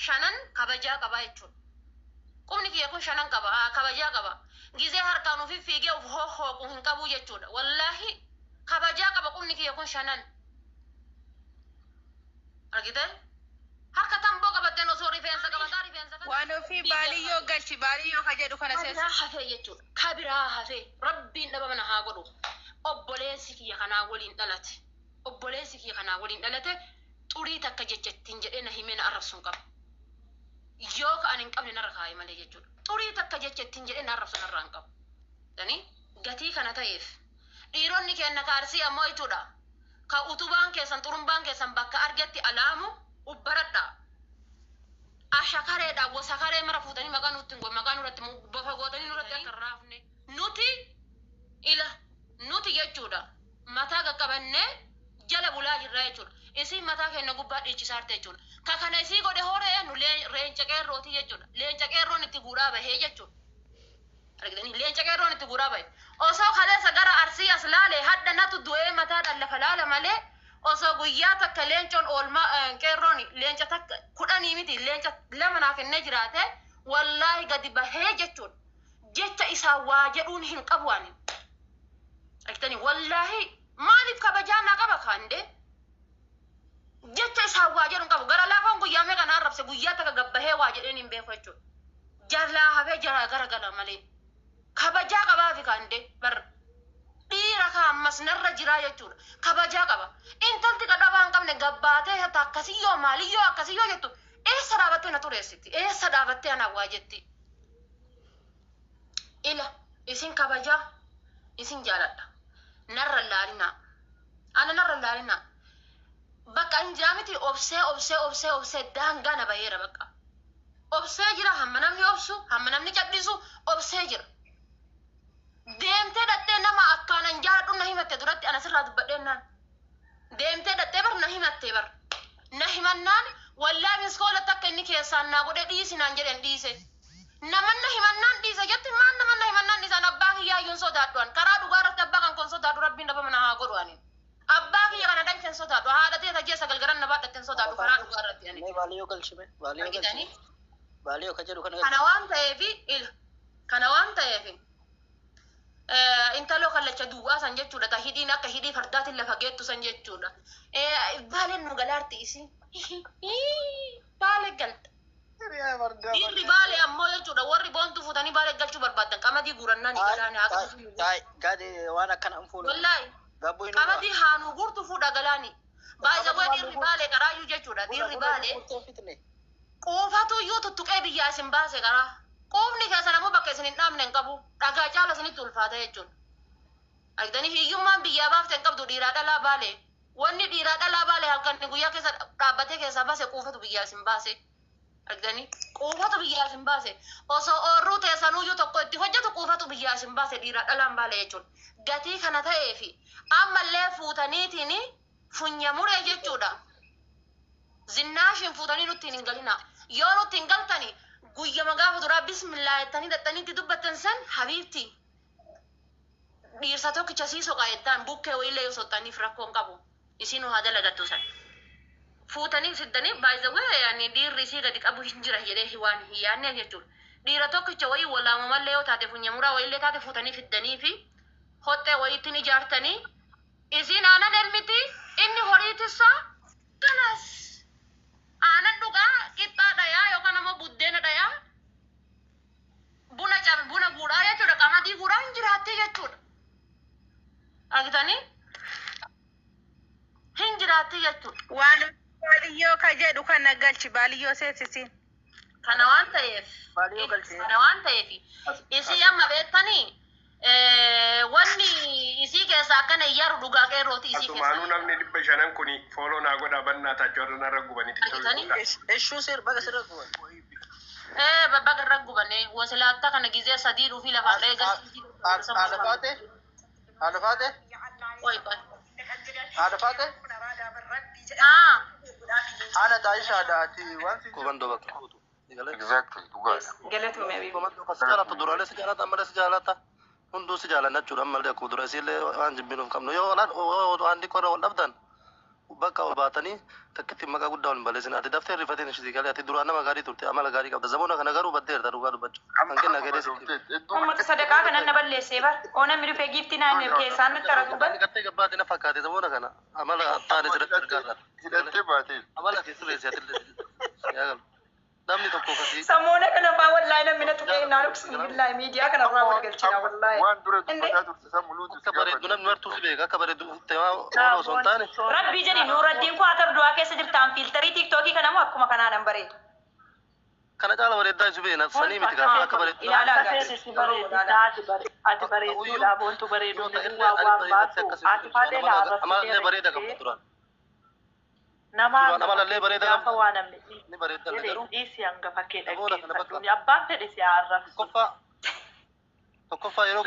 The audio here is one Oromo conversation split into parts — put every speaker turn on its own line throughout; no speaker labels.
Shanan kabajaa qaba jechuudha. Qubni kiyya kun shanan qaba, haa kabajaa qaba. Gizee harkaan ufi fiigee uf hohhooqu hin qabuu jechuudha. Wallaahi kabajaa qaba qubni kiyya kun shanan. Argitee? Harka tamboo qabatteen osoo rifeensa qabataa rifeensa kana
Waan ofii
fiigee
baaliyyoo galchi, baaliyyoo ka jedhu kana
Ka biraa
seensisi.
hafee jechuudha. Ka biraa hafee Rabbiin dhabama na haa godhu. Obboleessi kiyya kanaa waliin dhalate. Obboleessi kiyya kanaa waliin dhalate xurii takka jecha ittiin jedhee na himee na arrabsu hin qabu. Yoo ka ani hin qabne narra kaaye malee jechuudha. Xurii takka jecha ittiin jedhee na arrabsu narraa hin qabu. Tani gatii kana ta'eef dhiironni keenna ka Arsii ammoo jechuudha ka utubaan keessan xurumbaan keessan bakka argetti alaamu ubbaradhaa. Ashakareedha wosakaree mara fuutanii maqaa nutti hin maqaa nurratti bofa gootanii nurratti akka hin raafne. Nuti ila nuti jechuudha mataa qaqqabannee jala bulaa jirra jechuudha. Isiin mataa keenya gubbaa dhiichisaarte jechuudha. Ka kana isii godhe horee eenyu leenca qeerrooti jechuudha. Leenca qeerroon itti guuraa bahee jechuudha. Argitanii, leenca qeerroon itti guuraa bahe. Osoo kaleessa gara Arsii as laale hadha natu du'ee mataadhaan lafa laala malee, osoo guyyaa takka leencoon oolmaa qeerroon leenca takka 10 miti leenca 2 naa kennee jiraate, wallaahi gadi bahee jechuudha. Jecha isaa waa jedhuun hin qabu ani. Argitanii, wallaahi maaliif kabajaa naa qaba kaandee. Jecha isaan waa jedhu hin qabu. Gara laafoon guyyaa meeqa na arrabse, guyyaa takka gabbahee waa jedheen hin beeku jechuudha. Jalaa hafee jalaa gara gala malee. Kabajaa qabaafi kaandee bar dhiira kaa ammas narra jiraa jechuudha. Kabajaa qaba. Intalti qadhabaa hin qabne gabbaatee hata akkasiyyoo maaliyyoo akkasiyyoo jettu eessa dhaabattee na xureessiti? Eessa dhaabattee anaan waa jetti? Ila isin kabajaa isin jaaladha. Narra hin laalinaa. Ana narra hin laalinaa. Bakka hin jira miti, obsee obsee obsee obsee daangaa na baheera bakka. Obsee jira, hamma namni obsu, hamma namni cadhisu obsee jira. Deemtee dhattee nama akkaanan jaaladhu na himatte duratti ana sirraa dubbadheennaan. Deemtee dhattee bar na himatte bar. Na himannaan wallaahi miskoola takka inni keessaan naa godhee dhiisi naan jedheen dhiise. Naman na himannaan dhiise jetti, maal naman na himannaan dhiise? An abbaa kiyyaa iyyuu hin sodaadhu an. Karaa dhugaa irratti abbaa kan koo hin sodaadhu, Rabbiin dhabama na haa godhu ani. Abbaa kiyya kana dhalche hin sodaadhu. Haadha tiyya ta ji'a 9 garan na baadhatte hin sodaadhu karaa dhugaa irratti ani.
Mee baaliyyoo galchime. Baaliyyoo
Argitanii?
galchime. Baaliyyoo ka jedhu kana
Kana
galchime.
waan ta'eefi ila. Kana waan ta'eefi intaloo kallacha duwwaa san jechuudha, ta hidhiin akka hidhii fardaatiin lafa geettu san jechuudha. Baaleen nu galaarti isii. Baale galta.
Hiriyaa fardaa.
Dhiirri Baalee ammoo jechuudha, warri boontuu fuutanii Baalee galchuu barbaaddan qamadii guurannaa ni galaani haa
Taay
qabatu nu guurtu.
taay gadi waan akkana hin fuunu.
Wallaahi
Gabbuu hin dhugaa.
qamadii haa nu guurtu fuudha galaani.
Qamadii
Baay'ee
waan nu
dhiirri
guurtu.
Baalee qaraayyuu jechuudha,
Buna
dhiirri
buna
Baalee
gurgurtee fitne.
quufatu iyyuu tuttuqee biyyaa isin baase qaraa. Quufni keessan ammoo bakka isin hin dhaabne hin qabu. Dhagaa caala isinitti ulfaata jechuudha. Argitanii, hiyyummaan biyyaa baafte hin qabdu dhiiraa dhalaa Baalee. Wanni dhiiraa dhalaa Baalee halkan guyyaa keessa dhaabbatee keessaa baase quufatu biyyaa isin baase. Argitanii? Quufatu biyyaa isin baase. Osoo oorruu teessanuyyuu tokko itti hojjetu quufatu biyyaa isin baase dhiiraa dhalaan Baalee jechuudha. Gatii kana ta'eefi ammallee fuutaniitiin funya muree jechuudha. Zinnaashiin fuutanii nutti hin galinaa. Yoo nutti hin galtani guyyama gaafa duraa bismillaa jettanii dhaxxanii itti dubbattan san, habiibti dhiirsa tokkicha sii soqa jettaan, bukkee wayiillee yoo soxxaniif rakkoo hin qabu. Isinuu haa dalagattu san. Fuutanii fiddanii, by the way, ani dhiirri isii gadi qabu hin jira jedhee waan hin yaadneef jechuudha. Dhiira tokkicha wayii walaamumallee yoo taate, funya muraa wayiillee taate, fuutanii fiddanii fi hoxxee wayiittiin ijaartanii isiin aanan elmiti, inni horii tissaa kanas aanan dhugaa, qixxaa dhayaa yookaan ammoo buddeena dhayaa, buna buna guuraa jechuudha, qamadii guuraa hin jiraatti jechuudha. Argitanii, hin jiraatti jechuudha.
Waan baaliyyoo ka jedhu kana galchi, baaliyyoo seensisiin.
Kana waan ta'eef
Baaliyyoo galchi.
Kana waan ta'eef isii amma beektanii wanni isii keessa akkana iyyaaru dhugaa qeerrooti isii keessa.
Asumaanuu namni 500 kun follow naa godhaa bannaa taachuu warra narra gubanii
Argitanii?
Ishuu sir baga sirra guban.
Baga irra gubane wasilaatta kana gizee sadii dhufii lafaan dha'ee galchii.
Haadha faate. Haadha faate.
Qoy qoy.
Haadha faate.
Ah.
Haadha Taayishaadha ati waan si
Komandoo bakka buutu.
Exactly, dhugaadha.
Galatoome Abiy.
Komandoo kan si jaalatu duraalee si jaalata, ammallee si jaalata. Hunduu si jaalanna jechuudha, ammallee akkuma dura isiillee waan jibbinuuf qabnu. Yoo waan xiqqoo irra wal dhabdan Bakka ol baatanii takkitti maqaa guddaa ol hin balleessin. Ati daftee rifateen ishee galee, ati duraan nama gaarii turte, amala gaarii qabda. Zamoona kana garuu baddeerta, dhugaa dubbachuu. Hanqina gadi
Hedduu
Uummata sadaqaa kanan na balleessee bar. Oo, namni dhufee giiftii naan keessaan natti aratu bar.
Gartee gabbaate na fakkaate, zamoona kana amala taane sirriitti argaa.
Hidhattee baatee.
Amala kee sirreessi atillee. Yaa galu. Namni tokko kasii.
Samoona kana faa wallaahi namni na tuqee naan uqsimu billaahi miidiyaa kanarraa wal galchina wallaahi.
Waan dura dubbataa turte san muluutu
Akka bareeddu namni martuu si beeka. Akka bareeddu ooluu osoo hin taane.
Rabbii jedhi, Nuuraddiin Kwaatar du'aa keessa jirtaan, fiiltarii tiiktookii kanamoo akkuma kanaan an bareedu.
Kana caala bareeddaa isu beena sanii miti gaafa akka bareeddu.
Ilaalaa.
Akka feete si bareedu taati bare. Ati bareedduudha, boontu bareedu waa waan baatu. Ati faatee laarra.
Amalallee bareeda qabda duraan.
Nama
Duraan amalallee bareeda
gaafa
qabda.
waa namni
Ni bareeddalle
jedhe
garuu.
dhiisi, hangafa kee
Namoota kana bakka-
dhaggeeffadhu. Abbaan fedhe si haa arrabsu.
Tokkoffaa yeroo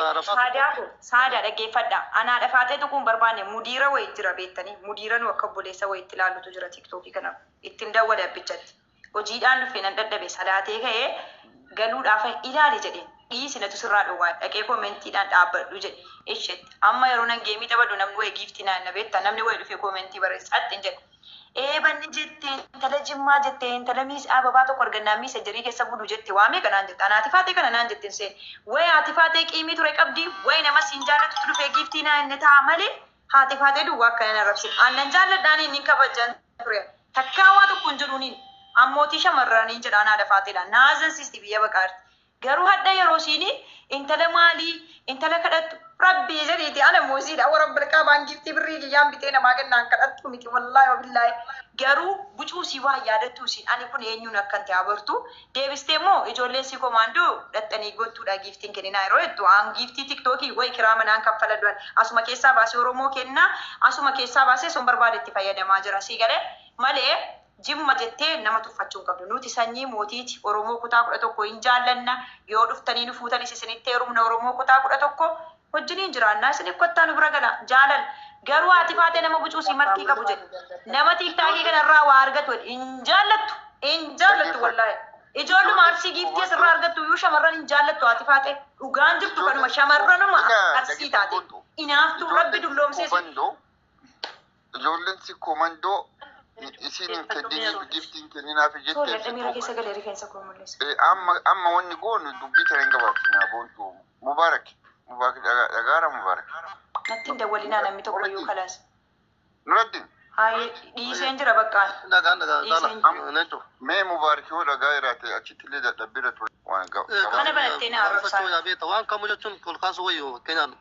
arrabsaa
Saadaa kun saadaa dhaggeeffadha. Anaa dhafaatee tuquun barbaanne, mudiira wayii jira beektanii. Mudiira nu akka obboleessa wayiitti ilaallutu jira tiiktookii kana. Ittiin dawwale abbichatti. Hojiidhaan dhufe, nan dadhabe, salaatee ka'ee galuudhaaf ilaali jedheen. Dhiisi, natu sirraa dhowwaa dhaqee koomentiidhaan dhaabbadhu jedhe. Isheetti. Amma yeroo nan geemii taphadhu namni wayii giiftii naan na beekta. Namni wayii dhufee koomentii barreessa hin jedhu. Ee, banni jettee, intala jimmaa jettee, intala miis ababaa tokko argannaa miisa jarii keessa bulu jette waamee kanaan jette. Anaati faatee kana naan jetteen seen. Wayi haati faatee qiimii ture qabdi, wayi nama siin jaallatutu dhufee giiftii naa inni ta'a malee haati faatee duwwaa akkana na rabsin. Aannan jaalladhaan inni kabajan ture. Takkaa waa tokko hin jedhuuniin ammootii shamarranii jedha anaa dafaateedha. Naazansiisti biyya baqaarti. Garuu hadha yeroo isiini intala maalii intala kadhattu rabbii jedhiiti, ana muuziidha warra bilqaabaan giiftii birrii kiyyaan bitee namaa kennaan kadhattu miti, wallaahi wabillaahi. Garuu bucuu sii waa yaadattuu siin ani kun eenyuun akkan ta'e abartu deebistee immoo ijoolleen si komaandoo dhaxxanii gottuudha giiftiin kenninaa yeroo jettu, aan giiftii tiktookii wayi kiraa manaan kaffaladhuan asuma keessaa baasee Oromoo kennaa, asuma keessaa baasee sun barbaade itti fayyadamaa jira sii galee malee jimma jettee nama tuffachuu hin qabdu. Nuti sanyii mootiiti. Oromoo kutaa 11 hin jaallanna. Yoo dhuftanii nu fuutanis isinitti heerumna, Oromoo kutaa 11 wajjiniin jiraannaa, isinif kottaa nu bira gala jaalal. Garuu haati faatee nama bucuusii markii qabu jedhe. Nama tiiktaakii kanarraa waa argatu jedhe. Hin jaallattu. Hin jaallattu wallaahi. Ijoolluma Arsii giiftii asirraa argattu iyyuu shamarran hin jaallattu haati faatee. Dhugaan jirtu kanuma, shamarranuma Arsii taate. Inaaftuu rabbi dulloomsee si.
Ijoolleen si komandoo isiin hin kenniniif, giftiin kenninaaf
Tole,
jettee.
miira keessa galee rifeensa koo mul'isa.
Amma wanni goonu dubbii tana hin gabaabsinaa, boontu. Mubaarak, Mubaarak, dhagaara Mubaarak.
Natti hin dawwalinaa namni tokko iyyuu kalaas.
Nuraddiin.
Hayi, dhiiseen jira baqqaan.
Dhagaan dhagaan
Dhiiseen
saala. Necho.
Mee Mubaarak yoo dhagaa jiraate achitti illee dadhabbiira ture waan
Mana banattee na arrabsaa.
Gabaabsachuu yaa beekta, waan kamuu jechuun ol kaasuu wayyuu, fakkeenyaan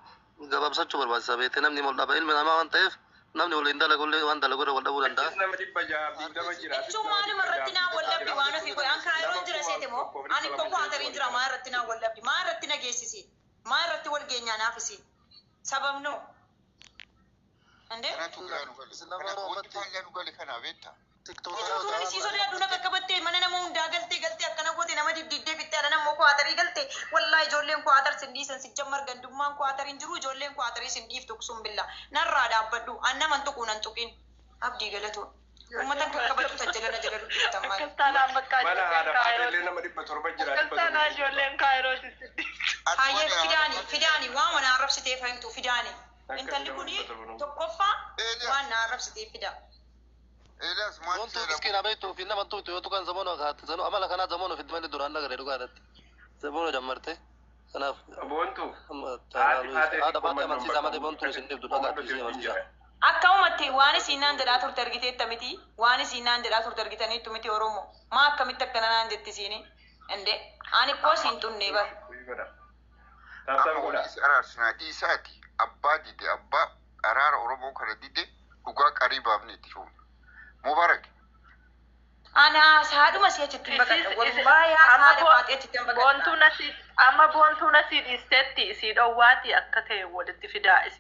gabaabsachuu barbaachisa beekte, namni wal dhaba, ilmi namaa waan ta'eef namni waliin dalagullee waan dalagu irra wal dhabuu danda'a.
Achis nama 620 jira.
Jechuun maaluma irratti naa wal dhabdi waan ofii godhe? An kaayiroon jira seete moo? Ani koo kwaatariin jira, maa irratti naa wal dhabdi? Maa irratti na geessisi? Maa irratti wal geenyaa naafisi? Sababnoo? Ande?
Kanatu biraa nu gale. Kanaaf wanti faallaa nu gale kanaa beektaa?
Jechuun sii sodaadhu na qaqqabattee mana nama hundaa galtee galtee akkana goote, nama diddiddee fittee ala nammoo kwaatarii galte. Wallaahi ijoolleen kwaatar sin dhiisan, si jammar gandummaan kwaatariin jiru, ijoolleen kwaatarii sin dhiiftu sun billa narraa dhaabbadhu, an naman tuquu nan tuqin abdii galatoo uummata qaqqabatu tajjalana jala dubbiftan maali.
Akkas taanaan bakka
Mana haadha
ijoolleen
faatee illee
kaayiroo.
nama 700 jira.
Akkas taanaan ijoolleen kaayiroo sitti.
Hayyee, fidaani fidaani, waan mana arrabsitee fahimtu fidaani. Intalli kuni tokkoffaa waan na arrabsitee fida.
Eeliyaas maal
Wantu
seera?
miskiina beektu fi nama tuutu yoo tuqan zamoona kaate sanu amala kanaa zamoona ofitti malee duraan nagaree dhugaadhatti. Zamoona jammartee kanaaf
Boontu.
amma
Haati faatee
haadha faatee amansiisaa malee boontuun isin dhibdu dhagaatti isin amansiisaa.
Akkamumatti waan isiin naan jedhaa turte argiteetta miti? Waan isiin naan jedhaa turte argitaniittu miti? Oromoo maa akkamitti akkana naan jetti isiini? Inde ani koo siin xunne bar.
Tap tap
Amma
godha.
wanni si araarsinaa dhiisaati. Abbaa dide, abbaa araara Oromoo kana dide, dhugaa qarii baafne itti shuumna. Mubaarak.
Ana haadhuma si achitti hin baqadha. Wallaahi haadha faatee achitti hin baqadha.
Boontuun asii amma boontuun asii dhiisteetti isii dhowwaati akka ta'e walitti fidaa isii.